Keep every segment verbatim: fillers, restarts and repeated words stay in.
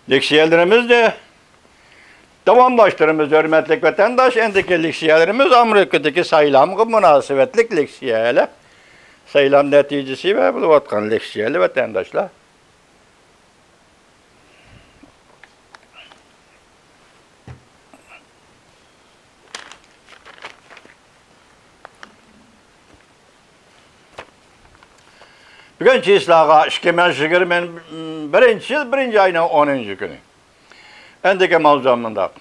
لېكسىيەلىرىمىزنى داۋاملاشتۇرىمىز، ھۆرمەتلىك ۋەتەنداش. ئەندىكى لېكسىيەلىرىمىز ئامېرىكىدىكى سايلامغا مۇناسىۋەتلىك لېكسىيەلەر. سايلام نەتىجىسى ۋە بولۇۋاتقان لېكسىيەلەر، ۋەتەنداشلار. بۈگۈن چىسلاغا ئىككى مىڭ يىگىرمە بىرىنچى يىل بىرىنچى ئاينىڭ ئونىنچى كۈنى. ئەندىكى ماۋزۇ مۇنداق.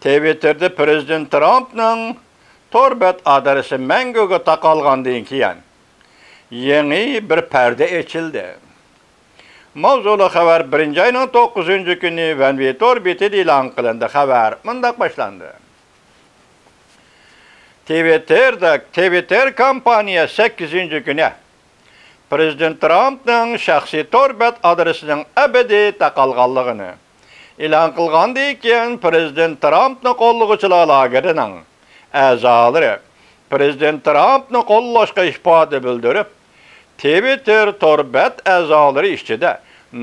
تىۋىتتېردا پىرېزىدېنت ترامپنىڭ تور بەت ئادرېسى مەڭگۈگە تاقالغاندىن كېيىن، يېڭى بىر پەردە ئېچىلدى. ماۋزۇلۇق خەۋەر بىرىنچى ئاينىڭ توققۇزىنچى كۈنى ۋەنۋى تور بېتىدە ئېلان قىلىندى. خەۋەر مۇنداق باشلاندى. تىۋىتتېردا، تىۋىتتېر كومپانىيە سەككىزىنچى كۈنى پىرېزىدېنت ترامپنىڭ شەخسىي تور بەت ئادرېسىنىڭ ئەبەدىي تاقالغانلىقىنى ئېلان قىلغاندىن كېيىن، پىرېزىدېنت ترامپنى قوللىغۇچىلار لاگېرىنىڭ ئەزالىرى پىرېزىدېنت ترامپنى قوللاشقا ئىپادە بىلدۈرۈپ، تىۋىتتېر تور بەت ئەزالىرى ئىچىدە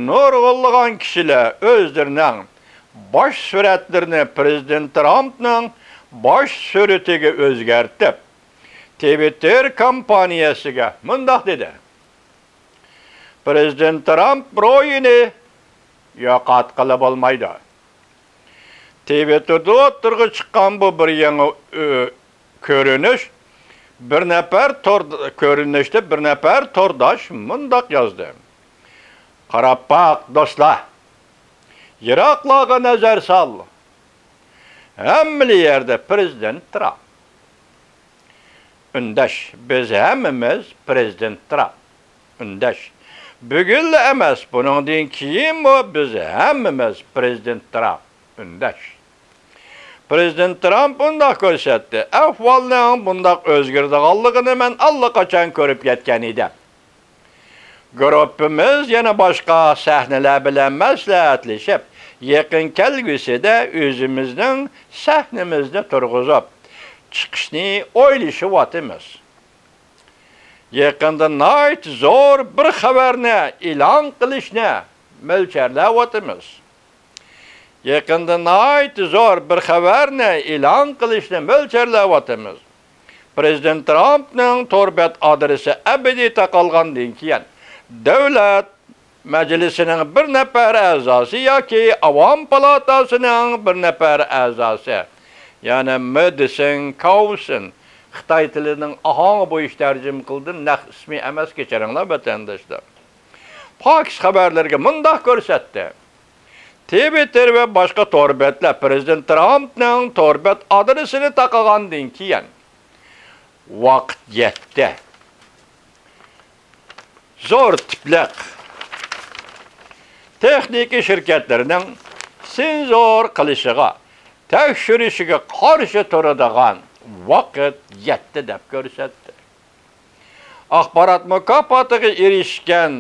نۇرغۇنلىغان كىشىلەر ئۆزلىرىنىڭ باش سۈرەتلىرىنى پىرېزىدېنت ترامپنىڭ باش سۈرىتىگە ئۆزگەرتىپ، تىۋىتتېر كومپانىيەسىگە مۇنداق دېدى: پىرېزىدېنت ترامپ روھىنى يوقاتقىلى بولمايدۇ. تىۋىتتېردا ئوتتۇرىغا چىققان بۇ بىر يېڭى، ئۆ، كۆرۈنۈش، بىر نەپەر تور، كۆرۈنۈشتە بىر نەپەر تورداش مۇنداق يازدى: «قاراپ باق، دوستلار! يىراقلارغا نەزەر سال! ھەممىلا يەردە پىرېزىدېنت ترامپ.» ئۈندەش، بىز ھەممىمىز پىرېزىدېنت ترامپ. ئۈندەش، بۈگۈنلا ئەمەس، بۇنىڭدىن كېيىنمۇ بىز ھەممىمىز پىرېزىدېنت ترامپ. ئۈندەش، پىرېزىدېنت ترامپ بۇنداق كۆرسەتتى: «ئەھۋالنىڭ بۇنداق ئۆزگىرىدىغانلىقىنى مەن ئاللىقاچان كۆرۈپ يەتكەن ئىدىم.» گۇرۇپپىمىز يەنە باشقا سەھنىلەر بىلەن مەسلىھەتلىشىپ، يېقىن كەلگۈسىدە ئۆزىمىزنىڭ سەھنىمىزنى تۇرغۇزۇپ چىقىشنى ئويلىشىۋاتىمىز. يېقىندا ناھايىتى زور بىر خەۋەرنى ئېلان قىلىشنى مۆلچەرلەۋاتىمىز. يېقىندا ناھايىتى زور بىر خەۋەرنى ئېلان قىلىشنى مۆلچەرلەۋاتىمىز. پىرېزىدېنت ترامپنىڭ تور بەت ئادرېسى ئەبەدىي تاقالغاندىن كېيىن، دۆلەت مەجلىسىنىڭ بىر نەپەر ئەزاسى ياكى ئاۋام پالاتاسىنىڭ بىر نەپەر ئەزاسى، يەنى مېدىسن كاۋسىن، خىتاي تىلىنىڭ ئاھاڭى بويىچە تەرجىمە قىلدىم، نەق ئىسمى ئەمەس، كەچۈرۈڭلار، ۋەتەنداشلار، پاكىس خەۋەرلىرىگە مۇنداق كۆرسەتتى: تىۋىتتېر ۋە باشقا تور بەتلەر پىرېزىدېنت ترامپنىڭ تور بەت ئادرېسىنى تاقىغاندىن كېيىن، ۋاقىت يەتتى. زور تىپلىق تېخنىكا شىركەتلىرىنىڭ سېنزور قىلىشىغا، تەكشۈرۈشىگە قارشى تۇرىدىغان ۋاقىت يەتتى، دەپ كۆرسەتتى. ئاخبارات مۇكاپاتىغا ئېرىشكەن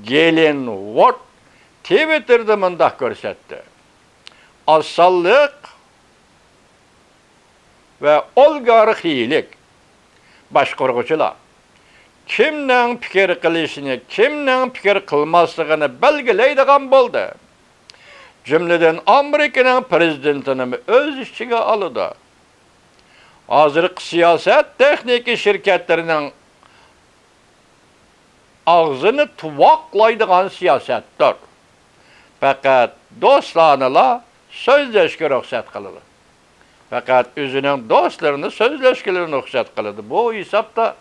گېلىن ۋورد تىۋىتتېردا مۇنداق كۆرسەتتى: ئاز سانلىق ۋە ئولىگارخىيىلىك باشقۇرغۇچىلار كىمنىڭ پىكىر قىلىشىنى، كىمنىڭ پىكىر قىلماسلىقىنى بەلگىلەيدىغان بولدى. جۈملىدىن ئامېرىكىنىڭ پىرېزىدېنتىنىمۇ ئۆز ئىچىگە ئالىدۇ. ھازىرقى سىياسەت تېخنىكا شىركەتلىرىنىڭ ئاغزىنى تۇۋاقلايدىغان سىياسەتتۇر. پەقەت دوستلارنىلا سۆزلەشكە رۇخسەت قىلىدۇ. پەقەت ئۆزىنىڭ دوستلىرىنى سۆزلەشكىلا رۇخسەت قىلىدۇ. بۇ ھېسابتا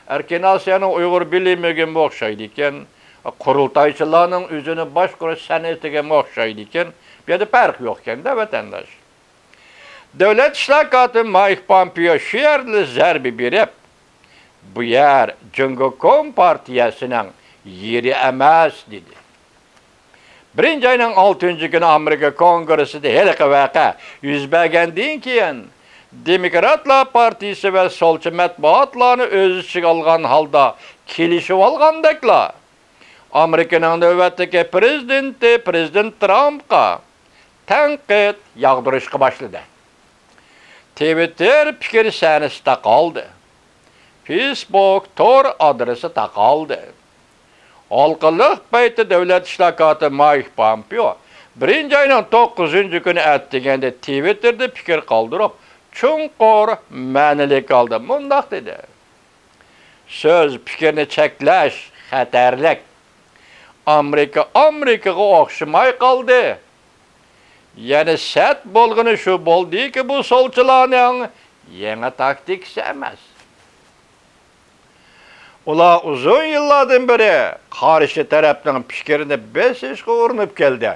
ئەركىن ئاسىيانىڭ ئۇيغۇر بىلىمىگىمۇ ئوخشايدىكەن، قۇرۇلتايچىلارنىڭ ئۆزىنى باشقۇرۇش سەنئىتىگىمۇ ئوخشايدىكەن. بۇ يەردە پەرق يوقكەن-دە، ۋەتەنداش. دۆلەت ئىشلاركاتى مايك پامپېئو شۇ يەردىلا زەربە بېرىپ، «بۇ يەر جۇڭگو كومپارتىيەسىنىڭ يېرى ئەمەس» دېدى. بىرىنچى ئاينىڭ ئالتىنچى كۈنى ئامېرىكا كونگرېسسىدا ھېلىقى ۋەقە يۈز بەرگەندىن كېيىن، دېموكراتلار پارتىيىسى ۋە سولچى مەتبۇئاتلارنى ئۆز ئىچىگە ئالغان ھالدا كېلىشىۋالغاندەكلا، ئامېرىكىنىڭ نۆۋەتتىكى پىرېزىدېنتى پىرېزىدېنت ترامپقا تەنقىد ياغدۇرۇشقا باشلىدى. تىۋىتتېر پىكىر سەھنىسى تاقالدى. فېيسبۇك تور ئادرېسى تاقالدى. ھالقىلىق پەيتتە دۆلەت ئىشلار كاتىپى مايك پامپېئو بىرىنچى ئاينىڭ توققۇزىنچى كۈنى ئەتىگەندە تىۋىتتېردا پىكىر قالدۇرۇپ، چوڭقۇر مەنىلىك ھالدا مۇنداق دېدى: سۆز، پىكىرنى چەكلەش خەتەرلىك. ئامېرىكا ئامېرىكىغا ئوخشىماي قالدى. يەنە سەت بولغىنى شۇ بولدىكى، بۇ سولچىلارنىڭ يېڭى تاكتىكىسى ئەمەس. ئۇلار ئۇزۇن يىللاردىن بېرى قارشى تەرەپنىڭ پىكرىنى بېسىشقا ئۇرۇنۇپ كەلدى.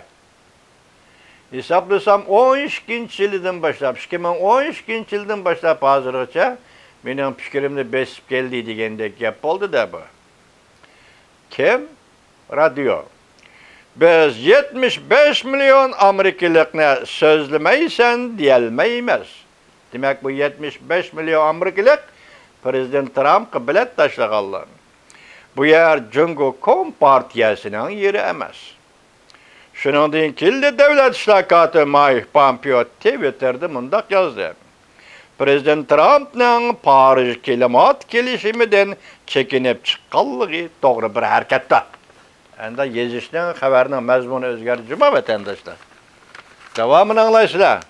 ھېسابلىسام، ئون ئىككىنچى يىلىدىن باشلاپ، ئىككى مىڭ ئون ئىككىنچى يىلدىن باشلاپ ھازىرغىچە مېنىڭ پىكرىمنى بېسىپ كەلدى دېگەندەك گەپ بولدى-دە بۇ. كىم؟ رادىيو. بىز يەتمىش بەش مىليون ئامېرىكىلىقنى سۆزلىمەيسەن دېيەلمەيمىز. دېمەك، بۇ يەتمىش بەش مىليون ئامېرىكىلىق پىرېزىدېنت ترامپقا بېلەت تاشلىغانلار. بۇ يەر جۇڭگو كومپارتىيەسىنىڭ يېرى ئەمەس. شۇنىڭدىن كېيىنلا دۆلەت ئىشلار كاتىپى مايك پومپېئو تىۋىتتېردا مۇنداق يازدى: پىرېزىدېنت ترامپنىڭ پارىژ كىلىمات كېلىشىمىدىن چېكىنىپ چىققانلىقى توغرا بىر ھەرىكەتتۇر. ئەمدى يېزىشنىڭ، خەۋەرنىڭ مەزمۇنى ئۆزگەردى جۇما، ۋەتەنداشلار. داۋامىنى ئاڭلايسىلەر.